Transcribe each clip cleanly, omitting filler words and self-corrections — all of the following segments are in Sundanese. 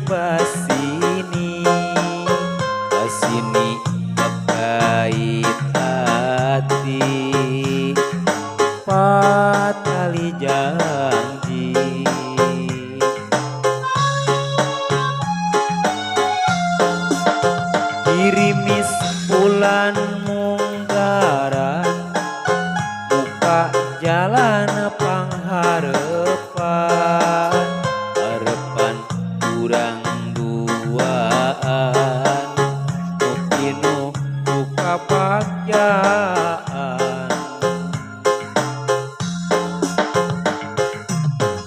pasini pasini pekait hati patali janji. Girimis bulan munggaran muka jalan pangharepan harepan kurang duaan nu pinuh ku kabagjaan.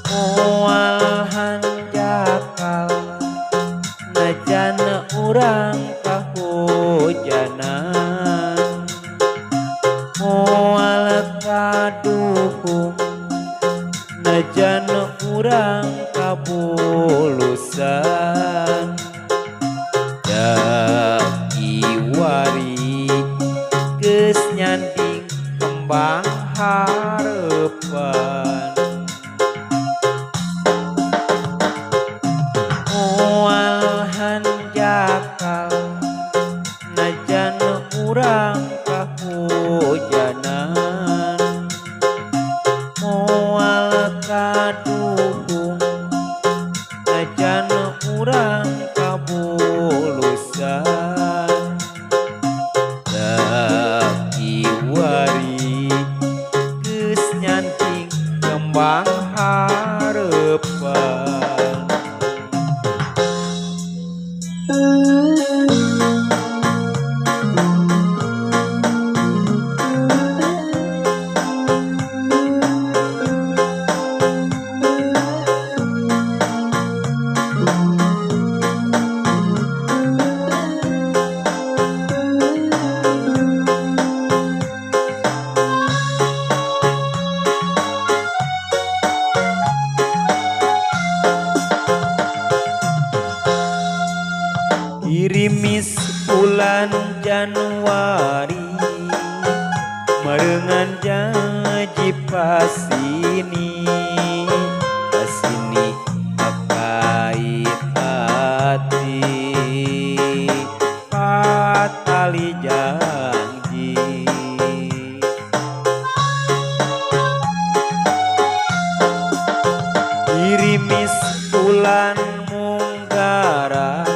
Moal hanjakal najan urang kahujanan moal kaduhung najan urang kabulusan. Dakiwari geus nyanding kembang harepan moal hanjakal najan urang kahujanan moal kaduhung najan urang kabulusan. Dakiwari geus nyanding kembang harepan. Girimis bulan Januari merengan janji pasini pasini pakait hati patali janji. Girimis bulan munggaran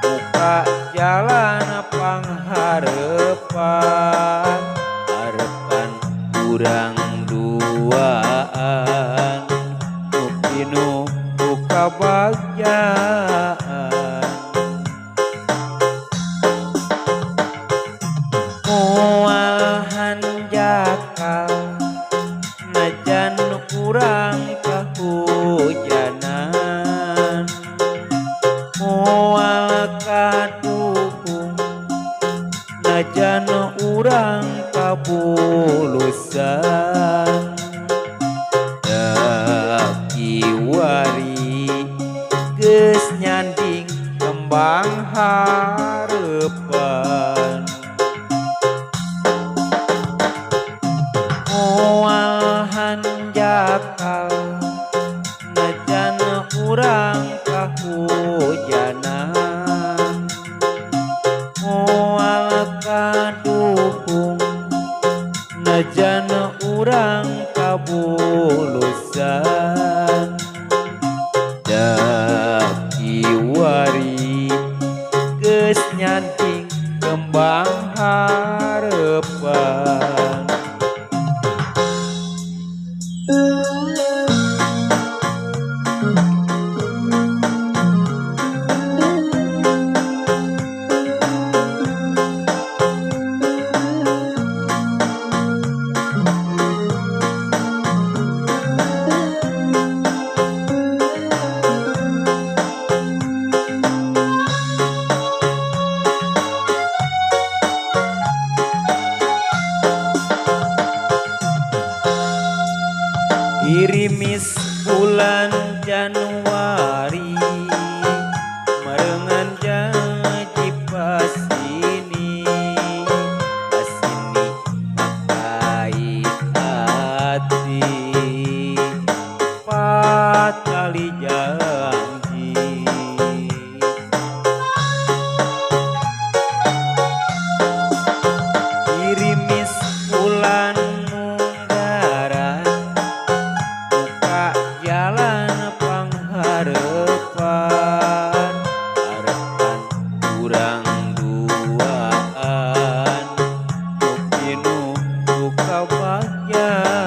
muka jalan pangharepan harepan kurang duaan nu pinuh ku kabagjaan. Moal hanjakal najan urang kahujanan moal kaduhung najan urang kabulusan. Dakiwari geus nyanding kembang harepan moal hanjakal najan urang kahujanan moal kaduhung najan urang kabulusan. Dakiwari geus nyanding kembang harepan. bagja.